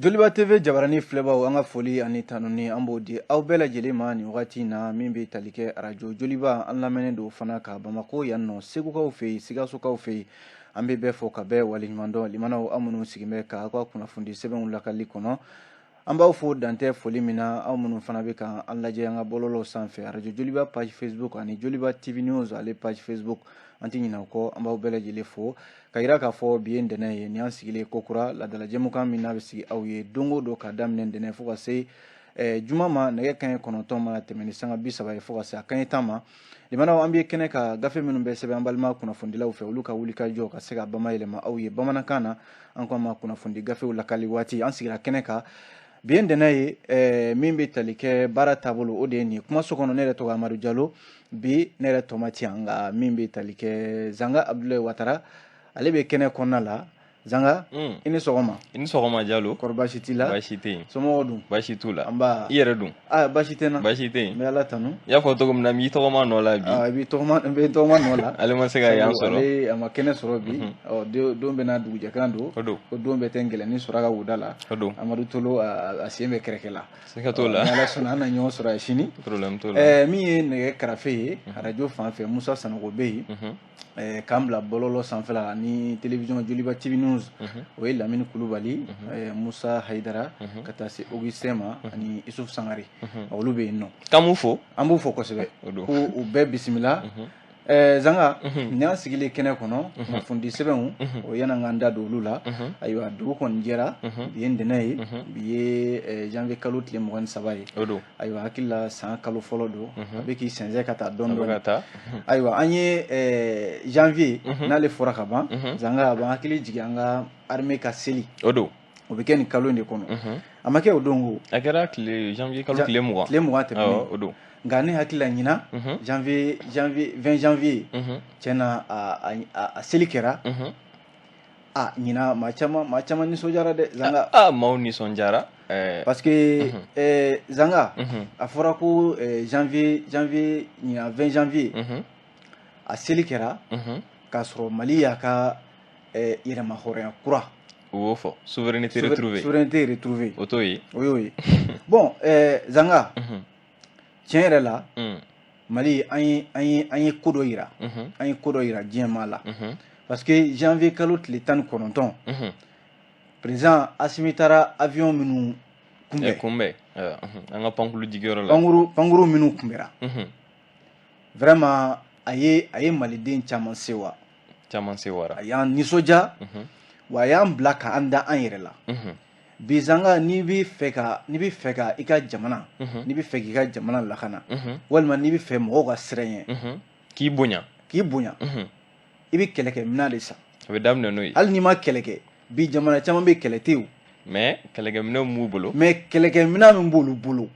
Joliba TV jabarani filɛbaw, an ka foli ani tanuni, an b'o di aw bɛɛ lajɛlen ma nin wagati in na. Min bɛ tali kɛ arajo Joliba, an lamɛnnen don fana ka Bamako yan nɔ, Segukaw fɛ yen, Sikasokaw fɛ yen, an bɛ bɛɛ fo ka bɛɛ waleɲuman dɔn. Limanaw, aw minnu sigilen bɛ ka aw ka kunnafoni sɛbɛnw lakali kɔnɔ, an b'aw fo dantɛ foli min na. Aw minnu fana bɛ ka an lajɛ an ka bɔlɔlɔw sanfɛ, arajo Joliba page Facebook ani Joliba TV News ale page Facebook, an tɛ ɲinɛ aw kɔ, an b'aw bɛɛ lajɛlen fo ka yira k'a fɔ bi ye ntɛnɛn ye. Nin y'an sigilen kokura laadala jɛmukan min n'a bɛ sigi aw ye don o don ka daminɛ ntɛnɛn fo ka se juma ma, nɛgɛ kanɲɛ 9 mana tɛmɛ ni sanga 30 ye fo ka se a kanɲɛ 10 ma. Limanaw, an bɛ kɛnɛ ka gafe minnu bɛ sɛbɛn an balima kunnafonidilaw fɛ, olu ka wulikajɔ ka se ka bamayɛlɛma aw ye bamanankan na, an ko a ma kunnafoni gafew lakali waati. An sigira kɛnɛ kan, bi ye ntɛnɛn ye, min bɛ tali kɛ baara taabolo, o de ye nin ye. Kumaso kɔnɔ, ne yɛrɛ tɔgɔ Amadu Jalo. Bi ne yɛrɛ tɔma ti yan, nka min bɛ tali kɛ Zanga Abudulayi Watara, ale bɛ kɛnɛ kɔnɔna la. Zanga, i ni sɔgɔma. I ni sɔgɔma, Jalo. Kɔri baasi t'i la? Baasi tɛ yen. Somɔgɔw dun? Baasi t'u la. Nba. I yɛrɛ dun? Aa, baasi tɛ n na. Baasi tɛ yen. N bɛ Ala tanu. I y'a fɔ cogo min na, n b'i tɔgɔma nɔ la bi. Aa, i b'i tɔgɔma, n bɛ tɔgɔma nɔ la. Ale ma se ka yan sɔrɔ. Ale a ma kɛnɛ sɔrɔ bi. Ɔ, don bɛɛ n'a dugujɛkan don. O don. Ko don bɛɛ tɛ ngɛlɛnni sɔrɔ a ka wuda la. O don. Amadu Tolo, a sen bɛ kɛrɛkɛ la. Siga t'o la. Ni Ala sɔnna, an na ɲɔgɔn sɔrɔ yan sini. Problème t'o la. Min ye nɛgɛ karafe ye, arajo fan fɛ, Musa Sanogo bɛ yen. K'an bila bɔlɔlɔ sanfɛla la ni télévision Joliba TV News, o ye Lamini Kulubali, Musa Hayidara, ka taa se Augustin ma ani Isuf Sangare, olu bɛ yen nɔ. K'an b'u fo. An b'u fo kosɛbɛ. O don. Ko u bɛɛ bisimila. Zanga, nin y'an sigilen kɛnɛ kɔnɔ, kunnafoni sɛbɛnw o yan'an k'an da don olu la. Ayiwa, dugu kɔni jɛra, bi ye ntɛnɛn ye, bi ye janvier kalo tile 23 ye. O don. Ayiwa, hakili la san kalo fɔlɔ don, a bɛ k'i sɛnsɛn ka taa dɔɔni A bɛ ka dɔɔni. taa. Ayiwa, an ye janvier n'ale fɔra ka ban, Zanga, a b'an hakili jigin an ka armée ka seli. O don. O bɛ kɛ nin kalo in de kɔnɔ. A ma kɛ o don ko? A kɛra tile janvier kalo tile 20. Tile 20 tɛmɛnen. Awɔ, o don. Nka ne hakili la ɲinan, janvier 20 janvier, tiɲɛna, a seli kɛra. A ɲinan, maa caman nisɔndiyara dɛ, Zanga. Aa, maaw nisɔndiyara. Parce que Zanga, a fɔra ko janvier ɲinan 20 janvier, a seli kɛra k'a sɔrɔ Mali y'a ka yɛrɛmahɔrɔnya kura. U b'o fɔ souveraineté retrouvée. Souveraineté retrouvée. O t'o ye. O y'o ye. Bon, Zanga, tiɲɛ yɛrɛ la, Mali, an ye ko dɔ yira, an ye ko dɔ yira diɲɛ maa la, parce que janvier kalo tile 19, président Asimi taara avion minnu kunbɛn. Kunbɛn an ka pankulu jigiyɔrɔ la. Pankuru minnu kunbɛra, vraiment, a ye maliden caman sewa. Caman sewara. A y'an nisɔndiya, wa a y'an bila k'an da an yɛrɛ la. Bi Zanga, n'i bɛ fɛ ka i ka jamana, n'i bɛ fɛ k'i ka jamana lakana, walima n'i bɛ fɛ mɔgɔw ka siran ɲɛ, k'i bonya. K'i bonya, i bɛ kɛlɛkɛminɛn de san. A bɛ daminɛ n'o ye. Hali n'i ma kɛlɛ kɛ, bi jamana caman bɛ, kɛlɛ tɛ yen. Mais kɛlɛkɛminɛnw b'u bolo. Mais kɛlɛkɛminɛn min b'olu bolo,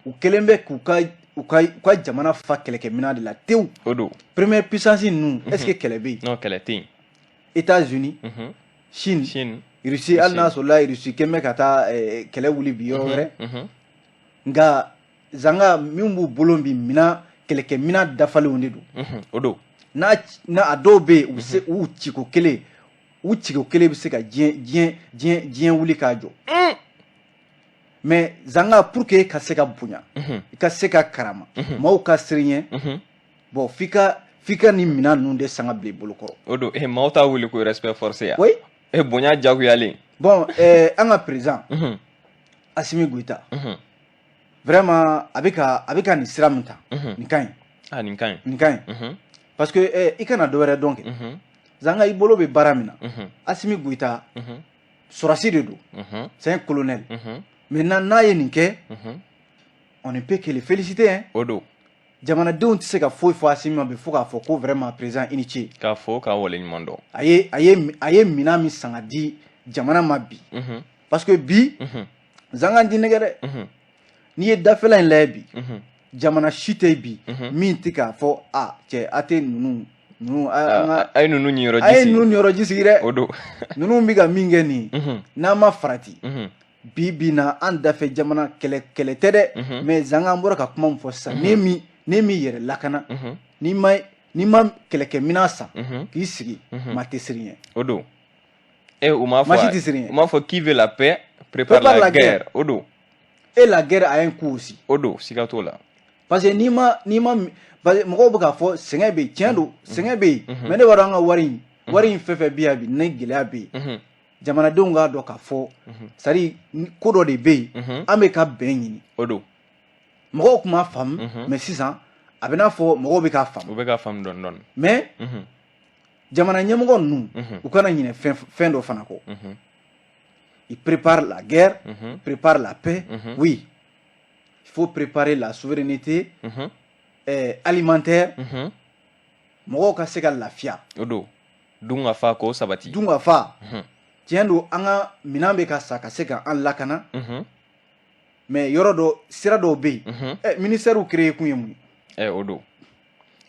u kɛlen bɛ k'u ka u ka u ka jamana fa kɛlɛkɛminɛn de la tewu. O don. Première puissance ninnu, est ce que kɛlɛ bɛ yen? Non, kɛlɛ tɛ yen. États-Unis, Chine, Chine. Russie, hali n'a sɔrɔla Russie kɛn bɛ ka taa kɛlɛ wuli bi yɔrɔ wɛrɛ, nka Zanga, min b'u bolo bi, minan kɛlɛkɛminɛn dafalenw de don. O don. N'a a dɔw bɛ yen, u bɛ se u ciko kelen, u ciko kelen bɛ se ka diɲɛ wuli k'a jɔ. Mais Zanga, pour que e ka se ka bonya, i ka se ka karama, maaw ka siran ɲɛ, bon, f'i ka nin minɛn ninnu de san ka bila i bolo kɔrɔ. O don. Maaw t'a wele ko respect forcé ya? Oui. Bonya diyagoyalen. Bon, an ka président Asimi Goïta, vraiment, a bɛ ka nin sira min ta, nin ka ɲi. Ah, nin ka ɲi. Nin ka ɲi, parce que i kana dɔ wɛrɛ dɔn kɛ. Zanga, i bolo bɛ baara min na, Asimi Goïta sɔrɔsi de don, c'est un colonel. Maintenant, n'a ye nin kɛ, on ne peut que le féliciter, hein. O don. Jamanadenw tɛ se ka foyi fɔ Asimi ma bi fo k'a fɔ ko vraiment, président, i ni ce. K'a fɔ k'a waleɲuman dɔn. A ye minɛn min san ka di jamana ma bi, parce que bi, Zanga, ti nɛgɛ dɛ. N'i ye dafɛla in lajɛ bi, jamana si tɛ bi min tɛ k'a fɔ a cɛ, a tɛ ninnu a ye ninnu ɲiyɔrɔ a ye ji sigi. Ninnu niyɔrɔ ji sigi dɛ. O don. Ninnu bɛ ka min kɛ nin ye, n'an ma farati, bi bi na, an dafɛ jamana, kɛlɛ kɛlɛ tɛ dɛ, mais Zanga, an bɔra ka kuma min fɔ sisan, ne min yɛrɛ lakana, n'i ma kɛlɛkɛminɛn san k'i sigi, maa tɛ siran ɲɛ. O don. U m'a Maa si fɔ tɛ siran ɲɛ. U m'a fɔ qui veut la paix Prépare la guerre, o don. Et la guerre a un coût aussi. O don, siga t'o la. Parce que n'i ma n'i ma parce que mɔgɔw bɛ k'a fɔ sɛgɛn bɛ yen, tiɲɛ don, sɛgɛn bɛ yen, mais ne b'a dɔn an ka wari in fɛn fɛn bɛ yan bi, ni gɛlɛya bɛ yen, jamanadenw k'a dɔn k'a fɔ, c'est à dire ko dɔ de bɛ yen, an bɛ ka bɛn ɲini. O don. Mɔgɔw tun m'a faamu, mais sisan a bɛ n'a fɔ mɔgɔw bɛ k'a faamu. U bɛ k'a faamu dɔɔni dɔɔni. Mais jamana ɲɛmɔgɔ ninnu, u kana ɲinɛ fɛn dɔ fana kɔ. Il prépare la guerre, prépare la paix, oui. Il faut préparer la souveraineté alimentaire. Mɔgɔw ka se ka lafiya. O don. Dun ka fa k'o sabati. Dun ka fa. Tiɲɛ don, an ka minɛn bɛ ka sa ka se ka an lakana. Mais yɔrɔ dɔ, sira dɔw bɛ yen. Ministère créé kun ye mun ye? O don.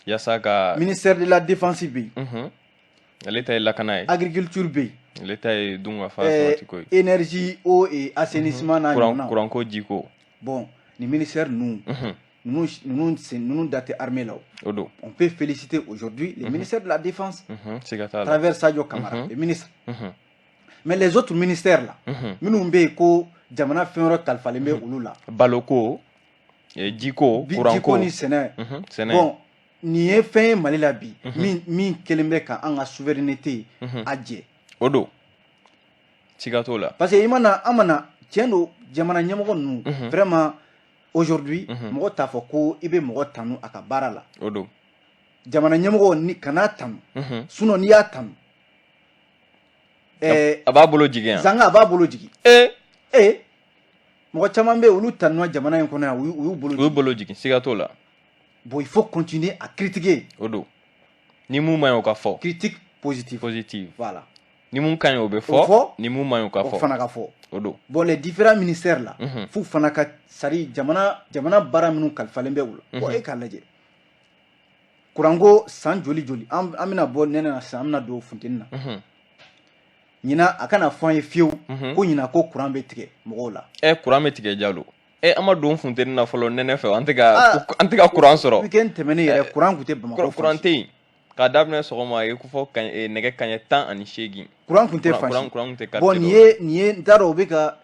Yasa ka. Ministère de la défense bɛ yen. Ale ta ye lakana ye. Agriculture bɛ yen. Ale ta ye dun ka fa sabati ko ye. Énergie, eau et assainissement n'a ɲɔgɔnna. Courant ko, ji ko. Bon, nin ministère ninnu. Ninnu da tɛ armée la. O don. On peut féliciter aujourd'hui le ministère de la Défense. Siga t'a la. À travers Sadio Kamara, le ministre. Mais les autres ministères là, minnu bɛ yen ko jamana fɛn wɛrɛ kalifalen bɛ olu la. Baloko, jiko, kuranko. Jiko ni sɛnɛ. Sɛnɛ. Bon, nin ye fɛn ye Mali la bi, min kɛlen bɛ ka an ka souveraineté a jɛ. O don. Siga t'o la. Parce que i mana an mana, tiɲɛ don, jamana ɲɛmɔgɔ ninnu, vraiment aujourd'hui, mɔgɔ t'a fɔ ko i bɛ mɔgɔ tanu a ka baara la. O don. Jamana ɲɛmɔgɔ ni kan'a tanu. Sinon n'i y'a tanu, a b'a bolo jigin yan. Zanga, a b'a bolo jigin. Mɔgɔ caman bɛ yen, olu tanuna jamana in kɔnɔ yan, u y'u bolo jigin. U y'u bolo jigin, siga t'o la. Bon, il faut continuer à critiquer. O don. Ni mun man ɲi, o ka fɔ. Critique positive. Positive. Voilà. Ni mun ka ɲi, o bɛ fɔ. Ni mun man ɲi, o ka fɔ. O fana ka fɔ. O don. Bon, les différents ministères là, f'u fana ka, c'est à dire jamana baara minnu kalifalen bɛ u la. Bon, e k'a lajɛ. Kuranko, san joli joli an bɛna bɔ nɛnɛ na sisan, an bɛna don funteni na. Ɲinan, a kana fɔ an ye fiyewu ko ɲinan ko courant bɛ tigɛ mɔgɔw la. Courant bɛ tigɛ, Jalo. An ma don funteni na fɔlɔ, nɛnɛ fɛ, an tɛ ka courant sɔrɔ. Week-end tɛmɛnen yɛrɛ, courant tun tɛ Bamakɔ. Courant tɛ yen. K'a daminɛ sɔgɔma, i ko fɔ nɛgɛ kanɲɛ 18. Courant tun tɛ fan si. Courant tun tɛ. Bon, nin ye, n t'a dɔn u bɛ ka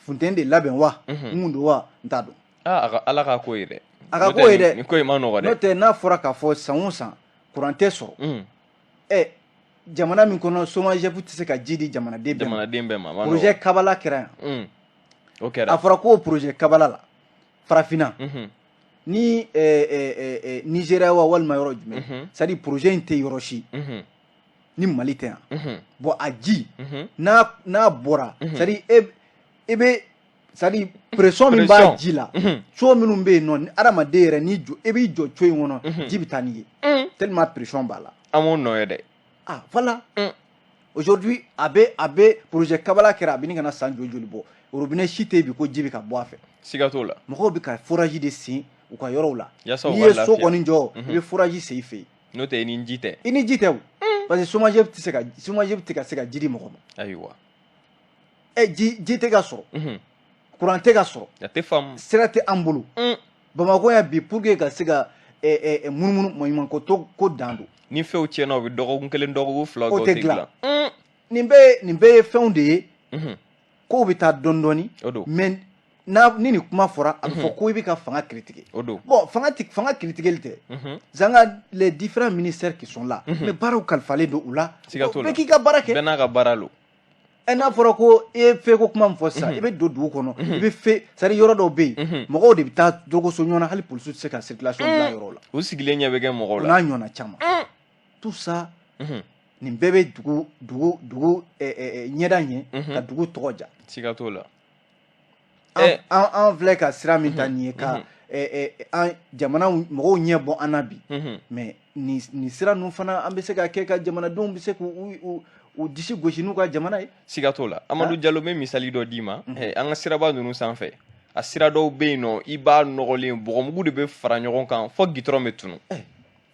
funteni de labɛn wa, mun don wa, n t'a dɔn. Aa, Ala ka ko ye dɛ. A ka ko ye dɛ. Nin ko in ma nɔgɔ dɛ. N'o tɛ, n'a fɔra k'a fɔ san o san courant tɛ sɔrɔ. Jamana min kɔnɔ SOMAGEP tɛ se ka ji di jamanaden bɛɛ ma. Jamanaden bɛɛ ma. Projet Kabala kɛra yan. O kɛra. A fɔra ko projet Kabala la, farafinna ni Nigéria wa walima yɔrɔ jumɛn, c'est à dire projet in tɛ yɔrɔ si ni Mali tɛ yan. Bon, a ji n'a bɔra, c'est à dire e bɛ, c'est à dire pression min b'a ji la, seau minnu bɛ yen nɔ, ni adamaden yɛrɛ n'i jɔ, e b'i jɔ seau in kɔnɔ, ji bɛ taa n'i ye tellement pression b'a la. An m'o nɔ ye dɛ. Ah, voilà. Aujourd'hui, a bɛ projet Kabala kɛra, a bɛ nin ka na san joli joli bɔ, robinet si tɛ yen bi ko ji bɛ ka bɔ a fɛ. Siga t'o la. Mɔgɔw bɛ ka forage de sen u ka yɔrɔw la. N'i ye so kɔni jɔ, i bɛ forage sen i fɛ yen. N'o tɛ, i ni ji tɛ. I ni ji tɛ o. Parce que SOMAGEP tɛ se ka, SOMAGEP tɛ ka se ka ji di mɔgɔ ma. Ayiwa. Ji tɛ ka sɔrɔ. Courant tɛ ka sɔrɔ. A tɛ faamu. Sira tɛ an bolo. Bamakɔ yan bi, pour que ka se ka munumunu, maɲumanko to ko dan don. Ni fɛnw tiɲɛna, u bɛ dɔgɔkun kelen, dɔgɔkun 2. O tɛ dilan. Nin bɛɛ ye fɛnw de ye. Kow bɛ taa dɔɔni dɔɔni. O don. Mais n'a ni nin kuma fɔra, a bɛ fɔ ko i bɛ ka fanga critiquer. O don. Bon, fanga tɛ fanga critiquer tɛ. Zanga, les différents ministères qui sont là. Mais baaraw kalifalen don u la. Siga t'o la. Bɛɛ k'i ka baara kɛ. Bɛɛ n'a ka baara don. N'a fɔra ko e ye fɛn ko kuma min fɔ sisan, i bɛ don dugu kɔnɔ, i bɛ fɛ, c'est à dire yɔrɔ dɔw bɛ yen, mɔgɔw de bɛ taa dɔgɔso ɲɔgɔn na, hali polisiw tɛ se ka circulation bila yɔrɔ la. U sigilen ɲɛ bɛ kɛ mɔgɔw la. O n'a ɲɔgɔnna caman. Tout ça, nin bɛɛ bɛ dugu ɲɛda ɲɛ ka dugu tɔgɔ ja. Siga t'o la. An filɛ ka sira min ta nin ye ka an jamana mɔgɔw ɲɛ bɔ an na bi, mais nin sira ninnu fana, an bɛ se ka kɛ ka jamanadenw bɛ se k'u u disi gosi n'u ka jamana ye. Siga t'o la, Amadu Jalo. Bɛ misali dɔ d'i ma. An ka siraba ninnu sanfɛ, a sira dɔw bɛ yen nɔ, i b'a nɔgɔlen, bɔgɔmugu de bɛ fara ɲɔgɔn kan fo gitɔrɔn bɛ tunu,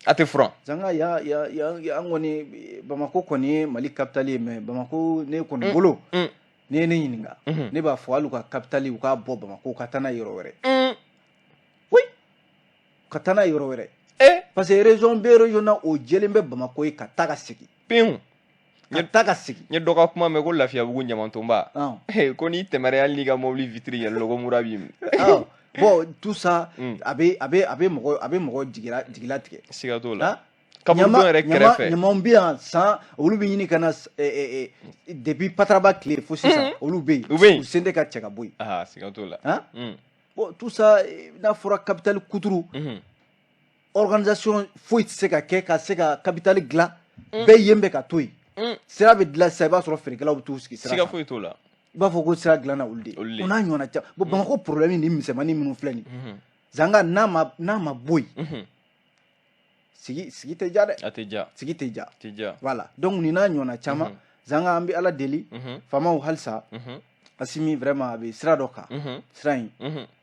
a tɛ furan. Zanga, ya ya ya, an kɔni, Bamakɔ kɔni ye Mali capitale ye, mais Bamakɔ, ne kɔni bolo, n'i ye ne ɲininka, ne b'a fɔ hali u ka capitale, u k'a bɔ Bamakɔ ka taa n'a ye yɔrɔ wɛrɛ. Oui, ka taa n'a ye yɔrɔ wɛrɛ. Parce que région bɛ région na, o jɛlen bɛ Bamakɔ ye ka taa ka segin. Pewu. Ka taa ka segin. N ye dɔ ka kuma mɛn ko Lafiyabugu ɲamantonba, ko n'i tɛmɛra hali n'i ka mobili vitiri yɛlɛla, ko mura b'i minɛ. Bon, tout ça, a bɛ mɔgɔ jigilatigɛ. Siga t'o la. Kaburudon yɛrɛ kɛrɛfɛ. Ɲamanw bɛ yan san, olu bɛ ɲini ka na depuis Pataraba tile fo sisan, olu bɛ yen. U bɛ yen. U sen tɛ ka cɛ ka bɔ yen. Aa, siga t'o la. Bon, tout ça, n'a fɔra capitale kuturu, organisation foyi tɛ se ka kɛ ka se ka capitale dilan. Bɛɛ yen bɛ ka to yen. Sira bɛ dilan sisan, i b'a sɔrɔ feerekɛlaw bɛ t'u sigi sira. Siga foyi t'o la. I b'a fɔ ko sira dilanna olu de. O n'a ɲɔgɔnna caman. Bon, Bamakɔ problème ni misɛnmanin minnu filɛ nin, Zanga, n'a ma bɔ yen, sigi tɛ ja dɛ. A tɛ ja. Sigi tɛ ja. Tɛ ja. Voilà, donc nin n'a ɲɔgɔnna caman, Zanga, an bɛ Ala deli, faamaw halisa, Asimi vraiment a bɛ sira dɔ kan. Sira in,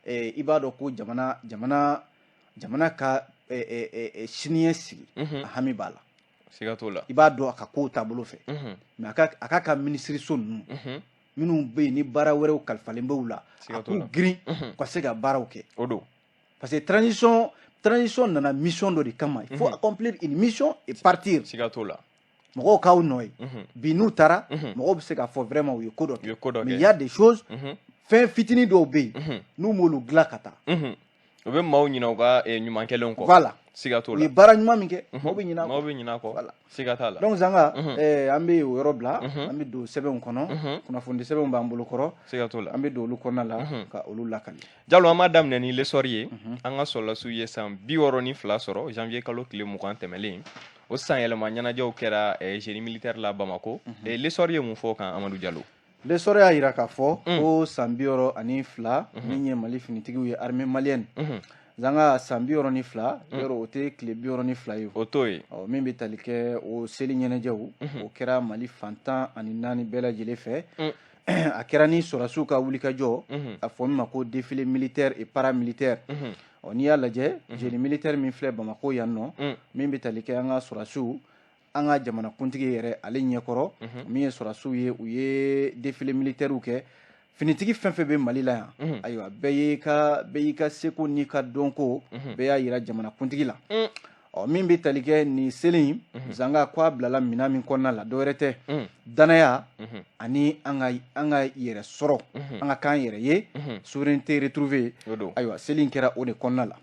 i b'a dɔn ko jamana ka siniɲɛ sigi, a hami b'a la. Siga t'o la. I b'a dɔn a ka kow taabolo fɛ. Mais a ka minisiriso ninnu minnu bɛ yen, ni baara wɛrɛw kalifalen bɛ u la, a k'u girin u ka se ka baaraw kɛ. O don. Parce que transition nana mission dɔ de kama. Il faut accomplir une mission et partir. Siga t'o la. Mɔgɔw k'aw nɔ ye bi, n'u taara, mɔgɔw bɛ se k'a fɔ vraiment u ye ko dɔ kɛ. Mais il y a des choses, fɛn fitinin dɔw bɛ yen, n'u m'olu dilan ka taa, U bɛ maaw ɲinɛ u ka ɲuman kɛlenw kɔ. Voilà. Siga t'o la. U ye baara ɲuman min kɛ, maaw bɛ ɲinɛ a kɔ. Maaw bɛ ɲinɛ a kɔ. Voilà. Siga t'a la. Donc Zanga, an bɛ o yɔrɔ bila, an bɛ don sɛbɛnw kɔnɔ. Kunnafoni sɛbɛnw b'an bolo kɔrɔ. Siga t'o la. An bɛ don olu kɔnɔna la ka olu lakali. Jalo, an b'a daminɛ ni L'Essor ye. An ka sɔrɔdasiw ye san 62 sɔrɔ janvier kalo tile 20 tɛmɛlen. O san yɛlɛma ɲɛnajɛw kɛra génie militaire la Bamako. L'Essor ye mun fɔ o kan, Amadu Jalo? L'Essor y'a yira k'a fɔ ko san 62 min ye Mali finitigiw ye, armée malienne. Zanga, san 62 yɔrɔ, o tɛ tile 62 ye. O t'o ye. Ɔ, min bɛ tali kɛ o seli ɲɛnajɛw, o kɛra Mali fan 14 bɛɛ lajɛlen fɛ. A kɛra ni sɔrɔdasiw ka wulikajɔ, a fɔ min ma ko défilé militaire et paramilitaire. Ɔ, n'i y'a lajɛ, génie militaire min filɛ Bamakɔ yan nɔ, min bɛ tali kɛ an ka sɔrɔdasiw, an ka jamanakuntigi yɛrɛ ale ɲɛkɔrɔ, min ye sɔrɔdasiw ye, u ye défilé militaire kɛ. Finitigi fɛn fɛn bɛ Mali la yan, ayiwa, bɛɛ y'i ka seko n'i ka dɔnko, bɛɛ y'a yira jamanakuntigi la. Ɔ, min bɛ tali kɛ nin seli in, Zanga, ko a bilala minɛn min kɔnɔna la, dɔwɛrɛ tɛ, danaya ani an ka yɛrɛ sɔrɔ, an ka k'an yɛrɛ ye, souveraineté retrouvée. Ayiwa, seli in kɛra o de kɔnɔna la.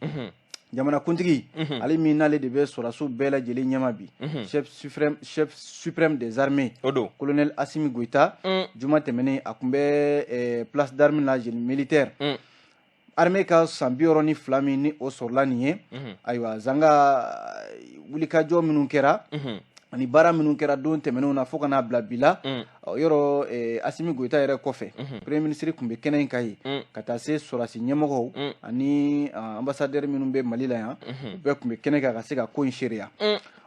Jamanakuntigi ale min n'ale de bɛ sɔrɔdasiw bɛɛ lajɛlen ɲɛma bi, chef suprême des armées, O don. colonel Asimi Goïta, juma tɛmɛnen, a tun bɛ place d'armes la, génie militaire. Armée ka san 62 min ni o sɔrɔla nin ye, ayiwa, Zanga, wulikajɔ minnu kɛra ani baara minnu kɛra don tɛmɛnenw na fo ka n'a bila bi la, yɔrɔ Asimi Goïta yɛrɛ kɔfɛ, premier ministre tun bɛ kɛnɛ in kan yen, ka taa se sɔrɔdasi ɲɛmɔgɔw ani ambassadeur minnu bɛ Mali la yan, u bɛɛ tun bɛ kɛnɛ kan ka se ka ko in seereya.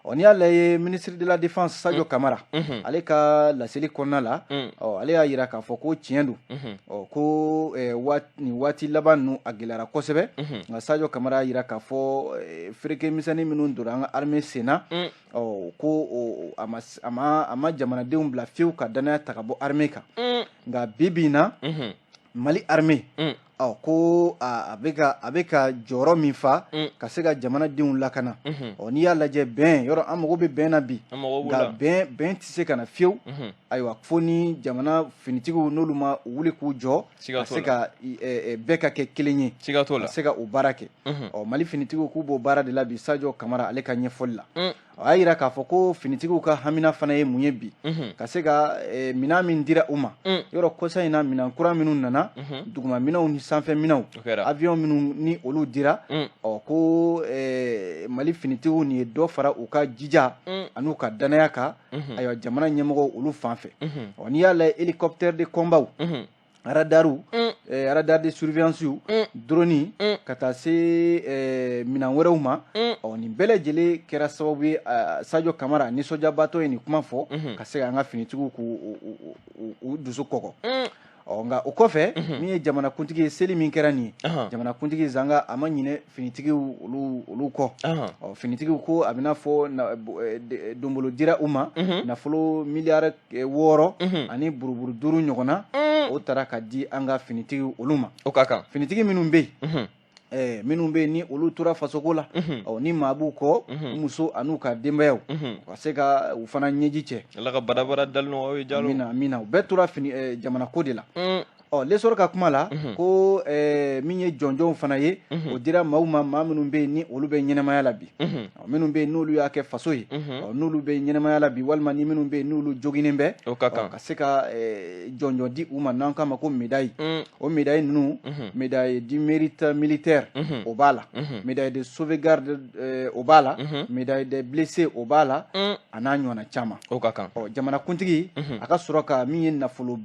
Ɔ, n'i y'a lajɛ, ministre de la Défense Sadio Kamara, ale ka laseli kɔnɔna la, ɔ, ale y'a yira k'a fɔ ko tiɲɛ don, ɔ, ko nin waati laban ninnu a gɛlɛyara kosɛbɛ. Nka Sadio Kamara y'a yira k'a fɔ fereke misɛnnin minnu donna an ka armée sen na, ɔ, ko a ma jamanadenw bila fiyewu ka danaya ta ka bɔ armée kan. Nka bi bi in na, Mali armée, ɔ, ko a bɛ ka jɔyɔrɔ min fa ka se ka jamanadenw lakana. Ɔ, n'i y'a lajɛ, bɛn yɔrɔ, an mago bɛ bɛn na bi. Nka bɛn tɛ se ka na fiyewu, ayiwa, fo ni jamana finitigiw n'olu ma wuli k'u jɔ ka se ka bɛɛ ka kɛ kelen ye, ka se ka o baara kɛ. Ɔ, Mali finitigiw k'u b'o baara de la bi, Sadio Kamara ale ka ɲɛfɔli la. A y'a yira k'a fɔ ko finitigiw ka hamina fana ye mun ye bi? Ka se ka minɛn min dira u ma, yɔrɔ kɔsa in na, minɛn kura minnu nana, duguma minɛnw ni sanfɛ minɛnw, avion minnu ni olu dira, ɔ, ko Mali finitigiw nin ye dɔ fara u ka jija an'u ka danaya kan, ayiwa, jamana ɲɛmɔgɔw olu fan fɛ. Ɔ, n'i y'a lajɛ, hélicoptère de combat, radarw, radar de surveillance, drone, ka taa se minɛn wɛrɛw ma, ɔ, nin bɛɛ lajɛlen kɛra sababu ye, Sadio Kamara nisɔndiyabaatɔ ye nin kuma fɔ ka se ka an ka finitigiw k'u u dusu kɔgɔ. Ɔ, nka o kɔfɛ, min ye jamanakuntigi ye, seli min kɛra nin ye, jamanakuntigi, Zanga, a ma ɲinɛ finitigiw olu kɔ. Ɔ, finitigiw ko a bɛ n'a fɔ donbolo dira u ma, nafolo miliyari 6 ani buruburu 5 ɲɔgɔn na, o taara ka di an ka finitigiw olu ma. O ka kan. Finitigi minnu bɛ yen, Minnu bɛ yen ni olu tora fasoko la, ɔ, ni maa b'u kɔ, u muso an'u ka denbayaw, u ka se ka u fana ɲɛji cɛ. Ala ka badabada dali nɔgɔya ye, Jalo. Amina, amina. U bɛɛ tora fini jamana ko de la. Ɔ, L'Essor ka kuma la, ko min ye jɔnjɔnw fana ye, o dira maaw ma, maa minnu bɛ yen ni olu bɛ ɲɛnamaya la bi. Ɔ, minnu bɛ yen n'olu y'a kɛ faso ye, ɔ, n'olu bɛ ɲɛnamaya la bi, walima ni minnu bɛ yen n'olu joginen bɛ, O ka kan. Ka se ka jɔnjɔn di u ma, n'an k'a ma ko médaille. O médaille ninnu, médaille du mérite militaire, o b'a la, médaille de sauvegarde, o b'a la, médaille des blessés, o b'a la, a n'a ɲɔgɔnna caman. O ka kan. Ɔ, jamanakuntigi a ka sɔrɔ ka min ye nafolo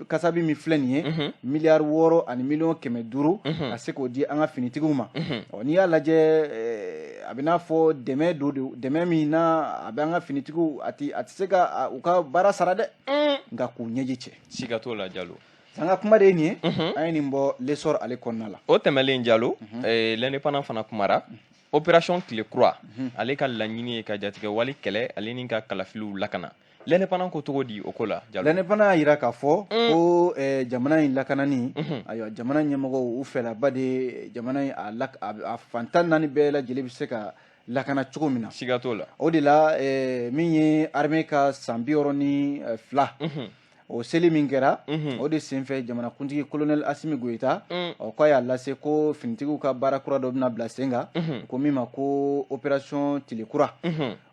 kasabi min filɛ nin ye, 6 miliyari ani miliyɔn 500, ka se k'o di an ka finitigiw ma. Ɔ, n'i y'a lajɛ, a bɛ n'a fɔ dɛmɛ dɔ de, dɛmɛ min n'a a bɛ an ka finitigiw, a tɛ se ka u ka baara sara dɛ, nka k'u ɲɛji cɛ. Siga t'o la, Jalo. An ka kuma de ye nin ye, an ye nin bɔ L'Essor ale kɔnɔna la. O tɛmɛlen, Jalo, L'Indépendant fana kumara opération Tile Kura. Ale ka laɲini ye ka jatigɛ wali kɛlɛ, ale ni ka kalafiliw lakana. L'Indépendant ko cogo di o ko la, Jalo? L'Indépendant y'a yira k'a fɔ ko jamana in lakanani, ayiwa, jamana ɲɛmɔgɔw u fɛlaba de jamana in a fan 14 bɛɛ lajɛlen bɛ se ka lakana cogo min na. Siga t'o la. O de la, min ye armée ka san 62 o seli min kɛra, o de senfɛ jamanakuntigi colonel Assimi Goïta, ɔ, k'a y'a lase ko finitigiw ka baara kura dɔ bɛna bila sen kan, ko min ma ko opération Tile Kura.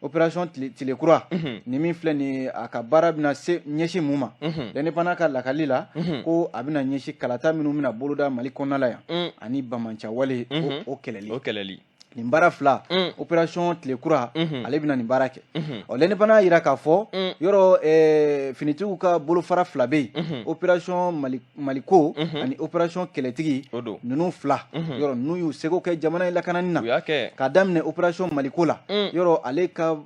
Opération Tile Kura ni min filɛ nin ye, a ka baara bɛna se ɲɛsin mun ma? L'Indépendant ka lakali la, ko a bɛna ɲɛsin kalata minnu bɛna boloda Mali kɔnɔna la yan, ani bamancawale o kɛlɛli. O kɛlɛli. Nin baara fila, opération Tile Kura, ale bɛna nin baara kɛ. Ɔ, L'Indépendant y'a yira k'a fɔ yɔrɔ finitigiw ka bolofara fila bɛ yen, opération Mali Maliko ani opération Kɛlɛtigi. O don. Ninnu fila, yɔrɔ n'u y'u seko kɛ jamana in lakanani na. U y'a kɛ. K'a daminɛ opération Maliko la, yɔrɔ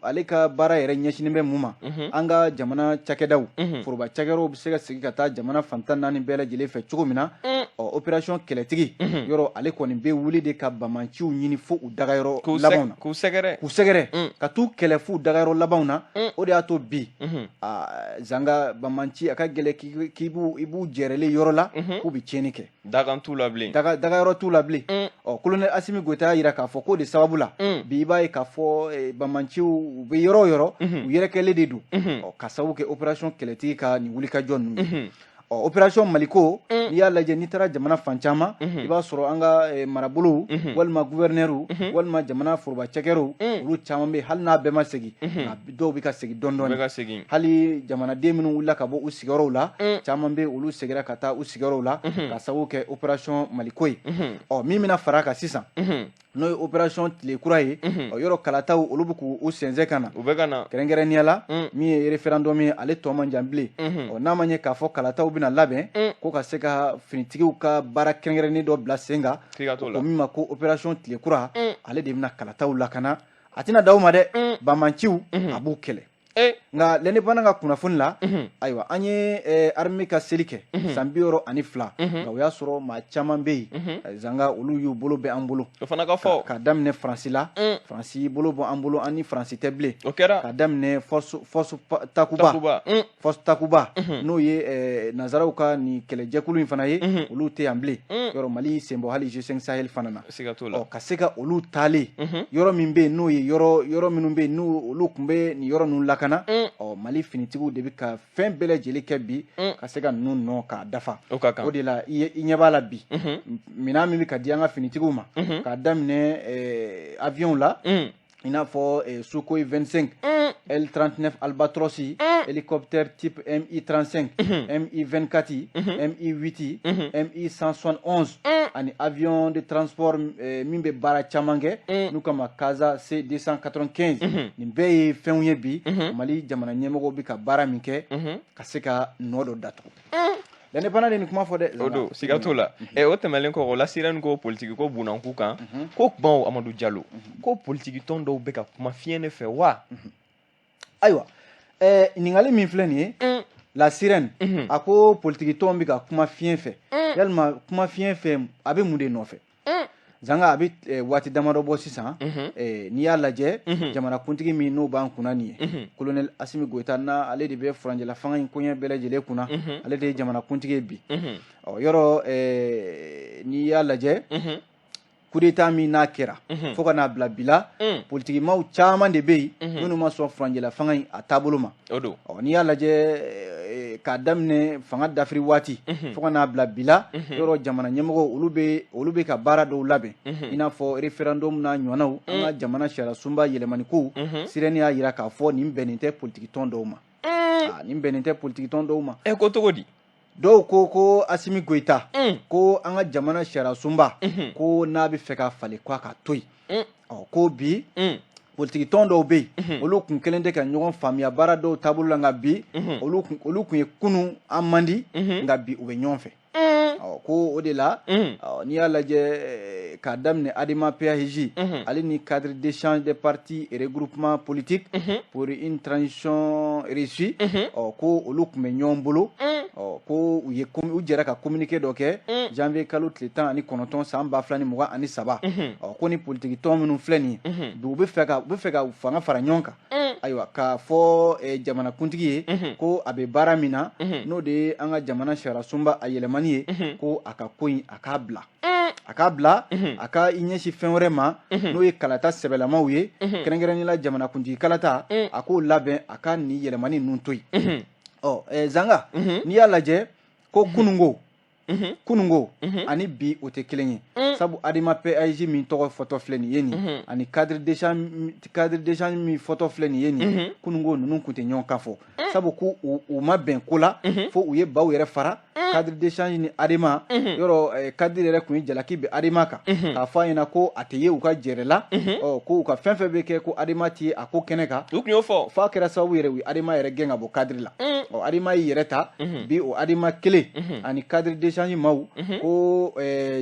ale ka baara yɛrɛ ɲɛsinnen bɛ mun ma? An ka jamana cakɛdaw, foroba cakɛyɔrɔw bɛ se ka segin ka taa jamana fan 14 bɛɛ lajɛlen fɛ cogo min na. Ɔ, opération Kɛlɛtigi, yɔrɔ ale kɔni bɛ wuli de ka bamanciw ɲini fo u dagayɔrɔ labanw na. K'u sɛgɛrɛ. K'u sɛgɛrɛ, ka t'u kɛlɛ f'u dagayɔrɔ labanw na. O de y'a to bi, zanga bamanci a ka gɛlɛ k'i b'u i b'u jɛrɛlen yɔrɔ la k'u bɛ tiɲɛni kɛ. Dagan t'u la bilen. Dagayɔrɔ t'u la bilen. Ɔ, colonel Assimi Goïta y'a yira k'a fɔ k'o de sababu la, bi i b'a ye k'a fɔ bamanciw u bɛ yɔrɔ o yɔrɔ, u yɛrɛkɛlen de don. Ɔ, ka sababu kɛ opération Kɛlɛtigi ka nin wulikajɔ ninnu ye. Ɔ, opération Maliko, n'i y'a lajɛ, n'i taara jamana fan caman, i b'a sɔrɔ an ka marabolow walima gouverneur walima jamana foroba cakɛyɔrɔw, olu caman bɛ, hali n'a bɛɛ ma segin, nka dɔw bɛ ka segin dɔɔni dɔɔni. Hali jamanaden minnu wulila ka bɔ u sigiyɔrɔw la, caman bɛ, olu seginna ka taa u sigiyɔrɔw la, ka sababu kɛ opération Maliko ye. Ɔ, min bɛna fara a kan sisan, n'o ye opération Tile Kura ye, ɔ, yɔrɔ kalataw olu bɛ k'u sɛnsɛn ka na. U bɛ ka na. Kɛrɛnkɛrɛnnenya la, min ye référendum ye, ale tɔ man jan bilen. Ɔ, n'a ma ɲɛ k'a fɔ kalataw bɛna labɛn, ko ka se ka finitigiw ka baara kɛrɛnkɛrɛnnen dɔ bila sen kan, o min ma ko opération Tile Kura, ale de bɛna kalataw lakana. A tɛna d'aw ma dɛ, bamanciw a b'u kɛlɛ. Nka L'Indépendant ka kunnafoni la, ayiwa, an ye armée ka seli kɛ san 62, nka o y'a sɔrɔ maa caman bɛ yen, zanga, olu y'u bolo bɛ an bolo. O fana ka fɔ. Ka daminɛ Faransi la, Faransi bolo bɔ an bolo, an ni Faransi tɛ bilen. O kɛra. Ka daminɛ force Takuba, force Takuba, n'o ye nanzaraw ka nin kɛlɛjɛkulu in fana ye, olu tɛ yan bilen. Yɔrɔ Mali sen bɔ hali G5 Sahel fana na. Siga t'o la. Ɔ, ka se ka olu taalen yɔrɔ min bɛ yen, n'o ye yɔrɔ minnu bɛ yen, n'o olu tun bɛ nin yɔrɔ ninnu lakana. Ɔ, Mali finitigiw de bɛ ka fɛn bɛɛ lajɛlen kɛ bi ka se ka ninnu nɔ k'a dafa. O ka kan. O de la i ɲɛ b'a la bi, minɛn min bɛ ka di an ka finitigiw ma, k'a daminɛ avion la, i n'a fɔ Sukhoi 25, L39 Albatros, hélicoptère type Mi-35, Mi-24, Mi-8, Mi-171, ani avion de transport min bɛ baara caman kɛ, n'u kama Casa C295. Nin bɛɛ ye fɛnw ye bi Mali jamana ɲɛmɔgɔw bɛ ka baara min kɛ ka se ka nɔ dɔ datugu. L'Indépendant de nin kuma fɔ dɛ. O don, siga t'o la. O tɛmɛnen kɔ, o la Sirène ko politiki ko bunanku kan, ko kumaw, Amadu Jalo, ko politiki tɔn dɔw bɛ ka kuma fiɲɛ de fɛ wa? Ayiwa, ɲininkali min filɛ nin ye, la Sirène a ko politiki tɔn bɛ ka kuma fiɲɛ fɛ, yalima kuma fiɲɛ fɛ, a bɛ mun de nɔfɛ? Zanga, a bɛ waati damadɔ bɔ sisan, n'i y'a lajɛ, jamanakuntigi min n'o b'an kunna nin ye, colonel Assimi Goïta, n'a ale de bɛ furancɛla fanga in koɲɛ bɛɛ lajɛlen kunna, ale de ye jamanakuntigi ye bi. Ɔ, yɔrɔ n'i y'a lajɛ, Coup d'état min n'a kɛra fo ka n'a bila bi la, politikimaw caman de bɛ yen minnu ma sɔn furancɛla fanga in a taabolo ma. O don. Ɔ, n'i y'a lajɛ k'a daminɛ fanga dafiri waati fo ka n'a bila bi la, yɔrɔ jamana ɲɛmɔgɔw olu bɛ ka baara dɔw labɛn, i n'a fɔ référendum n'a ɲɔgɔnnaw, an ka jamana sariya sunba yɛlɛmani kow. Sirène y'a jira k'a fɔ nin bɛnnen tɛ politiki tɔn dɔw ma. Nin bɛnnen tɛ politiki tɔn dɔw ma. Ɛ, ko cogo di? Dɔw ko ko Assimi Goïta, ko an ka jamana sariya sunba, ko n'a bɛ fɛ ka falen, ko a ka to yen. Ɔ, ko bi politiki tɔn dɔw bɛ yen, olu kun kelen tɛ ka ɲɔgɔn faamuya baara dɔw taabolo la, nka bi olu kun ye kunun an man di, nka bi u bɛ ɲɔgɔn fɛ. Ɔ, ko o de la, n'i y'a lajɛ k'a daminɛ ADEMA PASJ, ale ni Cadre d'échange des partis et regroupement politique pour une transition réussie, ɔ, ko olu tun bɛ ɲɔgɔn bolo. Ɔ, ko u ye u jɛra ka communiqué dɔ kɛ janvier kalo tile 19 san 2023. Ɔ, ko ni politiki tɔn minnu filɛ nin ye bi, u bɛ fɛ ka fanga fara ɲɔgɔn kan, ayiwa, k'a fɔ jamanakuntigi ye ko a bɛ baara min na, n'o de ye an ka jamana sariya sunba a yɛlɛmani ye, ko a ka ko in, a k'a bila, a k'a bila, a ka i ɲɛsin fɛn wɛrɛ ma, n'o ye kalata sɛbɛlamaw ye, kɛrɛnkɛrɛnnenya la jamanakuntigi kalata, a k'o labɛn, a ka nin yɛlɛmani ninnu to yen. Ɔ, Zanga, n'i y'a lajɛ ko kunungo ani bi, o tɛ kelen ye, sabu ADEMA PASJ min tɔgɔ fɔtɔ filɛ nin ye nin, ani cadre d'échange min fɔtɔ filɛ nin ye nin, kunungo ninnu tun tɛ ɲɔgɔn kan fɔ, sabu ko u ma bɛn ko la fo u ye baw yɛrɛ fara cadre d'échange ni ADEMA. Yɔrɔ cadre yɛrɛ tun ye jalaki bɛ ADEMA kan, k'a fɔ a ɲɛna ko a tɛ ye u ka jɛrɛ la, ɔ, ko u ka fɛn fɛn bɛ kɛ, ko ADEMA tɛ a ko kɛnɛ kan. U tun y'o fɔ. F'a kɛra sababu yɛrɛ, u ye ADEMA yɛrɛ gɛn ka bɔ cadre la. Ɔ, ADEMA y'i yɛrɛ ta bi, o ADEMA kelen ani cadre d'échange maaw, ko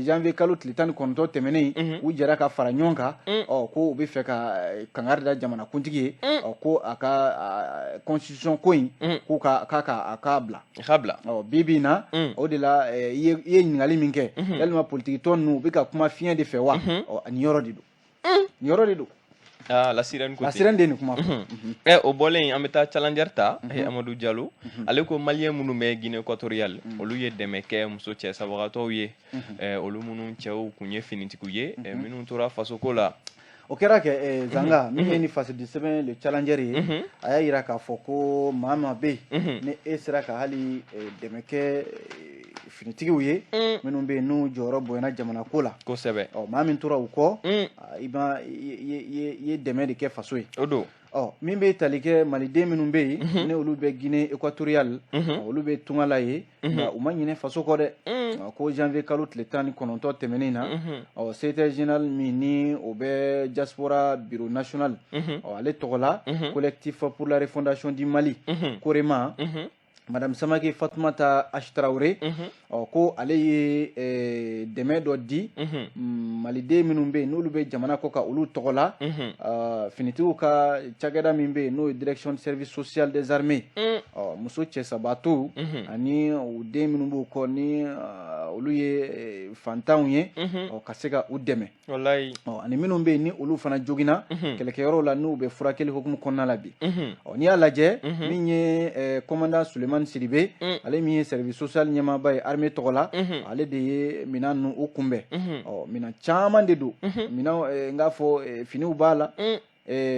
janvier kalo tile 19 tɛmɛnen, u jɛra ka fara ɲɔgɔn kan. Ɔ, ko u bɛ fɛ ka kangari da jamanakuntigi ye, ɔ, ko a ka constitution ko in, ko ka k'a ka a k'a bila. A k'a bila. Ɔ, bi bi in na, o de la i ye ɲininkali min kɛ, yalima politiki tɔn ninnu u bɛ ka kuma fiɲɛ de fɛ wa? Ɔ, nin yɔrɔ de don, nin yɔrɔ de don. Ah, la Sirène ko. La Sirène de ye nin kuma fɔ. Ɛ, o bɔlen, an bɛ taa Challenger ta. Amadu Jalo, ale ko malien minnu bɛ Guinée équatoriale, olu ye dɛmɛ kɛ muso cɛ sabagatɔw ye, olu minnu cɛw kun ye finitigiw ye, minnu tora fasoko la. O kɛra kɛ, Zanga, min ye ni fasidi sɛbɛn Le Challenger ye, a y'a yira k'a fɔ ko maa maa bɛ yen, ni e sera ka hali dɛmɛ kɛ finitigiw ye minnu bɛ yen n'u jɔyɔrɔ bonyana jamana ko la. Ɔ, maa min tora u kɔ, i ma i ye dɛmɛ de kɛ faso ye. O don. Ɔ, min bɛ tali kɛ maliden minnu bɛ yen, ne olu bɛ Guinée équatoriale, olu bɛ tunga la ye, nka u ma ɲinɛ faso kɔ dɛ. Ko janvier kalo tile 19 tɛmɛnen na, ɔ, secrétaire général min ni o bɛ diaspora bureau national, ɔ, ale tɔgɔ la Collectif pour la refondation du Mali, Korema, Madame Samake Fatoumata H Traoré, ɔ, ko ale ye dɛmɛ dɔ di maliden minnu bɛ yen n'olu bɛ jamana kɔ kan, olu tɔgɔ la, finitigiw ka cakɛda min bɛ yen, n'o ye Direction de service social des armées, ɔ, muso cɛ sabatɔw ani u den minnu b'u kɔ, ni olu ye fantanw ye, ɔ, ka se ka u dɛmɛ. Ɔ, ani minnu bɛ yen ni olu fana joginna kɛlɛkɛyɔrɔw la, n'u bɛ furakɛli hukumu kɔnɔna la bi. Ɔ, n'i y'a lajɛ, min ye commandant Sulemani Sidibe, ale min ye service social ɲɛmaaba ye armée tɔgɔ la, ale de ye minɛn ninnu u kunbɛn. Ɔ, minɛn caman de don, minɛn n k'a fɔ finiw b'a la,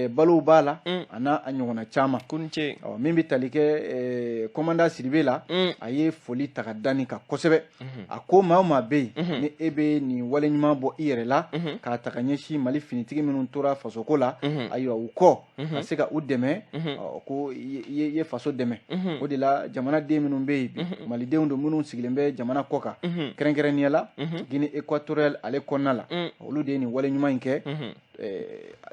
balow b'a la, a n'a a ɲɔgɔnna caman. Ko ni ce. Ɔ, min bɛ tali kɛ commandant Sidibe la, a ye foli ta ka da nin kan kosɛbɛ. A ko maa o maa bɛ yen, ni e bɛ nin wale ɲuman bɔ i yɛrɛ la k'a ta ka ɲɛsin Mali finitigi minnu tora fasoko la, ayiwa, u kɔ, ka se ka u dɛmɛ, ko i ye faso dɛmɛ. O de la, jamanaden minnu bɛ yen bi, malidenw don minnu sigilen bɛ jamana kɔ kan, kɛrɛnkɛrɛnnenya la Guinée équatoriale ale kɔnɔna la, olu de ye nin wale ɲuman in kɛ.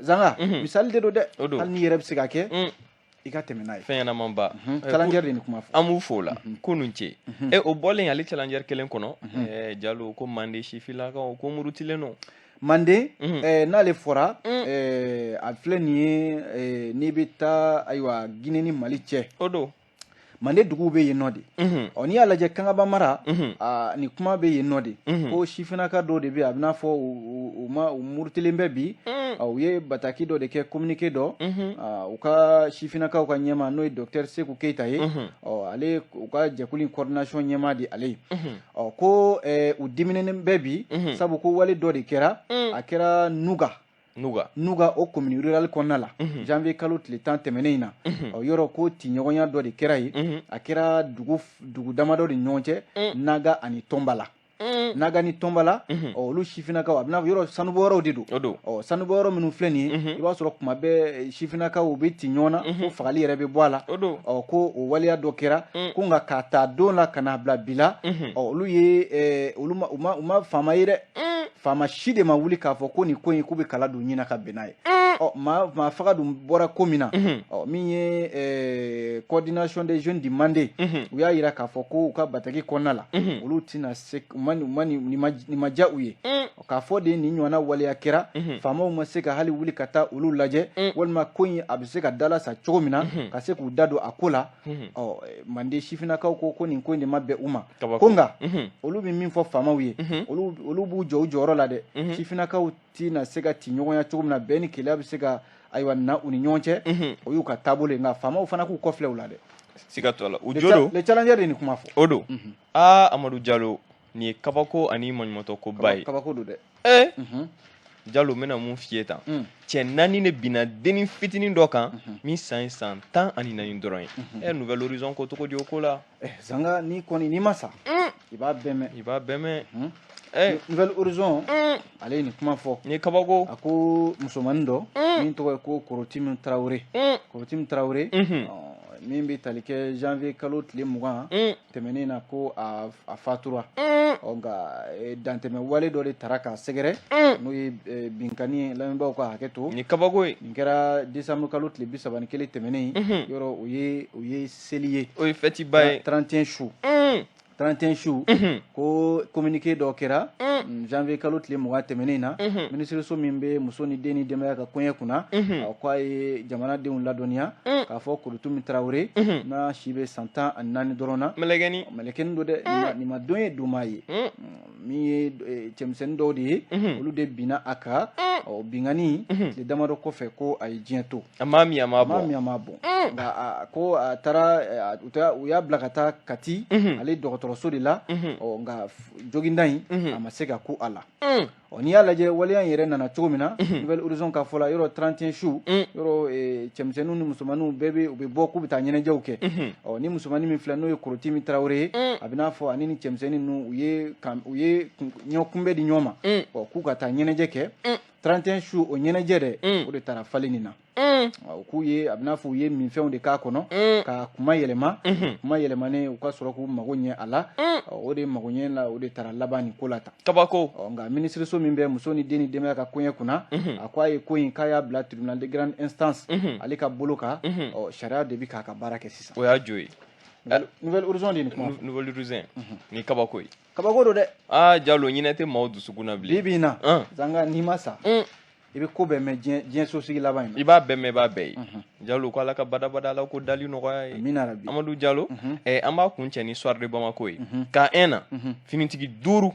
Zanga, misali de don dɛ, hali n'i yɛrɛ bɛ se ka kɛ, i ka tɛmɛ n'a ye. Fɛn ɲɛnaman ba. Challenger de nin kuma fɔ. An b'u fo la, ko nun ce. E, o bɔlen, ale Challenger kelen kɔnɔ, Jalo ko Mande sifilakaw ko murutilen don. Manden, n'ale fɔra, a filɛ nin ye, n'i bɛ taa, ayiwa, Guinée ni Mali cɛ. O don. Mande duguw bɛ yen nɔ de. Ɔ, n'i y'a lajɛ Kangaba mara, nin kuma bɛ yen nɔ de, ko sifinnaka dɔw de bɛ yen, a bɛ n'a fɔ u ma u murutilen bɛ bi. U ye bataki dɔ de kɛ, communiqué dɔ, u ka sifinnakaw ka ɲɛmaa, n'o ye docteur Seku Keyita ye, ɔ ale u ka jɛkulu in coordination ɲɛmaa de ale ye. Ɔ ko u diminen bɛ bi, sabu ko wale dɔ de kɛra, a kɛra Nuga. Nuga. Nuga, o commune rurale kɔnɔna la, janvier kalo tile 10 tɛmɛnen in na. Ɔ yɔrɔ ko tiɲɔgɔnya dɔ de kɛra yen, a kɛra dugu damadɔ de ɲɔgɔn cɛ, Naga ani Tɔnbala. Naga ni Tɔnbala, ɔ olu sifinnakaw, a bɛna yɔrɔ sanubɔyɔrɔw de don. O don. Ɔ sanubɔyɔrɔ minnu filɛ nin ye, i b'a sɔrɔ kuma bɛɛ sifinnakaw u bɛ ci ɲɔgɔn na fo fagali yɛrɛ bɛ bɔ a la. O don. Ɔ ko o waleya dɔ kɛra ko, nka k'a ta don la ka n'a bila bi la, ɔ olu ye olu ma u ma faama ye dɛ, faama si de ma wuli k'a fɔ ko nin ko in k'u bɛ kala don ɲin na ka bɛn n'a ye. Ɔ maa faga dun bɔra ko min na, ɔ min ye Coordination des jeunes du Mande, u y'a yira k'a fɔ ko u ka bataki kɔnɔna la, olu tɛna se u ma nin ma diya u ye k'a fɔ de nin ɲɔgɔnna waleya kɛra, faamaw ma se ka hali wuli ka taa olu lajɛ, walima ko in a bɛ se ka dalasa cogo min na ka se k'u da don a ko la. Ɔ Mande sifinnakaw ko nin ko in de ma bɛn u ma, ko nka olu bɛ min fɔ faamaw ye, olu b'u jɔ u jɔyɔrɔ la dɛ. Sifinnakaw tɛna se ka ci ɲɔgɔnya cogo min na, bɛn ni kelenya bɛ se ka ayiwa na u ni ɲɔgɔn cɛ, o y'u ka taabolo ye, nka faamaw fana k'u kɔfilɛ u la dɛ. Siga t'o la, u jo don. Le Challenger de nin kuma fɔ. O don. Aa, Amadu Jalo, nin ye kabako ani maɲumantɔ koba ye. Kabako don dɛ. Ee Jalo, n bɛna mun f'i ye tan? Cɛ naani de binna dennin fitinin dɔ kan min san ye san 14 dɔrɔn ye. Ɛ, Nouvel Horizon ko cogo di o ko la? Zanga, n'i kɔni n'i ma sa, i b'a bɛɛ mɛn. I b'a bɛɛ mɛn. Nouvel Horizon ale ye nin kuma fɔ. Nin ye kabako. A ko musomanin dɔ min tɔgɔ ye ko Korotimi Tarawele, Korotimi Tarawele, min bɛ tali kɛ janvier kalo tile 20 tɛmɛnen na, ko a fatura. Ɔ nka dantɛmɛ wale dɔ de tara k'a sɛgɛrɛ, n'o ye binkanni ye. Lamɛnbaaw ka hakɛ to. Nin ye kabako ye. Nin kɛra décembre kalo tile 31 tɛmɛnen, yɔrɔ o ye seli ye. O ye fɛtiba ye. 31 su, 31 su, ko communiqué dɔ kɛra janvier kalo tile 20 tɛmɛnen na. Minisiriso min bɛ muso ni den ni denbaya ka koɲɛ kunna, a ko a ye jamanadenw ladɔnniya k'a fɔ Korotumi Tarawele n'a si bɛ san 14 dɔrɔn na. Mɛlɛkɛni. Mɛlɛkɛni don dɛ, nin ma don ye don maa ye. Min ye cɛmisɛnnin dɔw de ye, olu de binna a kan. Ɔ binkanni tile damadɔ kɔfɛ, ko a ye diɲɛ to. A ma min, a ma bɔ, a ma min, a ma bɔ. Nka ko a taara, u y'a bila ka taa Kati, ale dɔgɔtɔrɔso de la. Ɔ nka joginda in a ma se ka ku a la. Ɔ n'i y'a lajɛ, waleya in yɛrɛ nana cogo min na, Nouvel Horizon ka fɔ la, yɔrɔ 31 su, yɔrɔ cɛmisɛnninw ni musomaninw bɛɛ bɛ u bɛ bɔ k'u bɛ taa ɲɛnajɛw kɛ. Ɔ ni musomanin min filɛ, n'o ye Korotimi Tarawele ye, a bɛ n'a fɔ ani ni cɛmisɛnnin ninnu u ye ɲɔ kunbɛ di ɲɔgɔn ma, ɔ k'u ka taa ɲɛnajɛ kɛ 31 su. O ɲɛnajɛ dɛ, o de taara falen nin na. K'u ye, a bɛ n'a fɔ u ye minfɛnw de k'a kɔnɔ ka kuma yɛlɛma, kuma yɛlɛmanen, u ka sɔrɔ k'u mago ɲɛ a la. O de mago ɲɛ la, o de taara laban nin ko la tan. Kabako. Nka minisiriso min bɛ muso ni den ni denbaya ka koɲɛ kunna, a ko a ye ko in k'a y'a bila tribunal de grande instance ale ka bolo kan. Ɔ sariya de bɛ k'a ka baara kɛ sisan. O y'a jo ye. Nouvel Horizon de nin kuma. Nouvel Horizon, nin kabako ye. Kabako don dɛ. Aa Jalo, ɲinɛ tɛ maaw dusukun na bilen. Bi bi in na, Zanga, n'i ma sa, i bɛ ko bɛɛ mɛn diɲɛ sosigi laban in na. I b'a bɛɛ mɛn, i b'a bɛɛ ye. Jalo, ko Ala ka badabada, Ala ko dali nɔgɔya ye. Amina rabi. Amadu Jalo, an b'a kun cɛ ni Soir de Bamako ye. Ka un na finitigi duuru,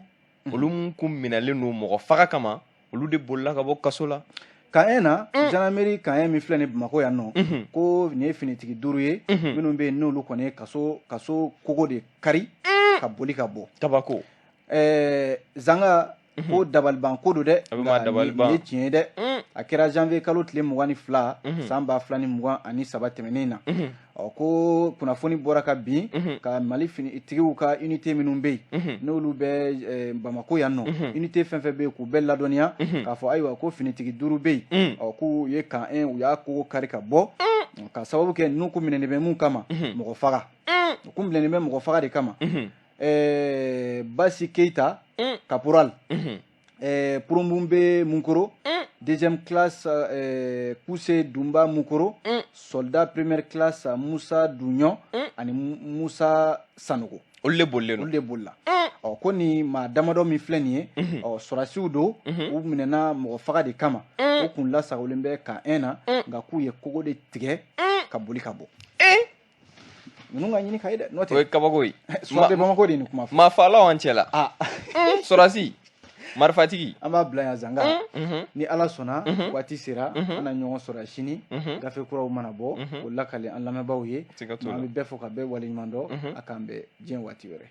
olu mun kun minɛlen don mɔgɔ faga kama, olu de bolila ka bɔ kaso la. Camp 1 na, gendarmerie camp 1 min filɛ nin Bamakɔ yan nɔ, ko nin ye finitigi duuru ye minnu bɛ yen, n'olu kɔni ye kaso kogo de kari ka boli ka bɔ. Kabako. Zanga, ko dabaliban ko don dɛ. A bɛ maa dabaliban. Nin ye tiɲɛ ye dɛ. A kɛra janvier kalo tile 22 san 2023 tɛmɛnen na. Ɔ ko kunnafoni bɔra ka bin ka Mali finitigiw ka unité minnu bɛ yen, n'olu bɛ Bamako yan nɔ, unité fɛn fɛn bɛ yen, k'u bɛɛ ladɔnniya k'a fɔ ayiwa ko finitigi duuru bɛ yen, ɔ k'u ye camp 1, u y'a kogo kari ka bɔ, ka sababu kɛ ninnu ko minɛnen bɛ mun kama? Mɔgɔ faga. U kun minɛnen bɛ mɔgɔ faga de kama. Basi Keita, caporal, Purumbunbe Munkoro, deuxième classe, Kuse Dumba Mukoro, soldat première classe, Musa Dunyon ani Musa Sanogo. Olu de bolilen don. Olu de bolila. Ɔ ko nin maa damadɔ min filɛ nin ye, ɔ sɔrɔdasiw don, u minɛna mɔgɔ faga de kama, u kun lasagolen bɛ camp 1 na, nka k'u ye kogo de tigɛ ka boli ka bɔ. Ninnu ka ɲini ka ye dɛ, n'o tɛ O ye kabako ye. Soir de Bamako de ye nin kuma fɔ. Maa fagalaw an cɛ la. Ah. Sɔrɔdasi. Marifatigi. An b'a bila yan zanga. Ni Ala sɔnna, waati sera, an na ɲɔgɔn sɔrɔ sini. Gafe kuraw mana bɔ, o lakale an lamɛnbaaw ye. An bɛ bɛɛ fo ka bɛɛ waleɲuman dɔn. A k'an bɛn diɲɛ waati wɛrɛ.